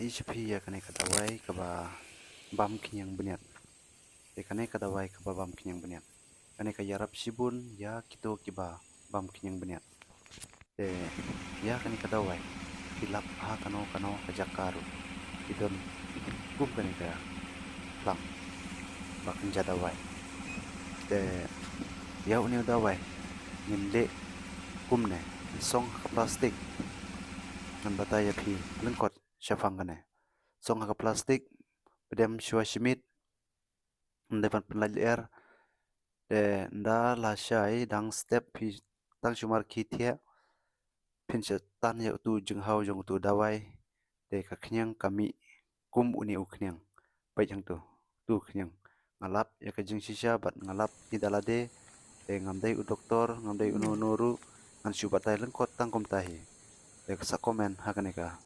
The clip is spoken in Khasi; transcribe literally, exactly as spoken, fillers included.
Sha phi ïa kane ka dawai kaba bam khñiang bniat. Te kane ka dawai kaba bam khñiang bniat, kane ka ïarap shibun ïa kito kiba bam khñiang bniat. Te ïa kane ka dawai ki lap ha kano kano ka jaka ruh ki don kum kane ka khlam ba kynja dawai. Te ïa une u dawai ngin leh kumne, song ha ka plastik. Ngan batai ïa phi lyngkot shaphang kane. Song ha ka plastik, pdem shuwa shimit, ynda phan pynlait lyer. Te ynda la shai dang step phi tang sumar ki thiah, phin sa tan ïa utu jinghaw jong utu dawai. Te ka khñiang ka mih kum une u khñiang. Peit hangtu, utu khñiang. Nga lap ïa ka jingshisha bad nga lap hi da lade. Te ngam dei u doktor, ngam dei uno uno ruh, ngan shu batai lyngkot tang kumta hi. Te sa comment ha kane ka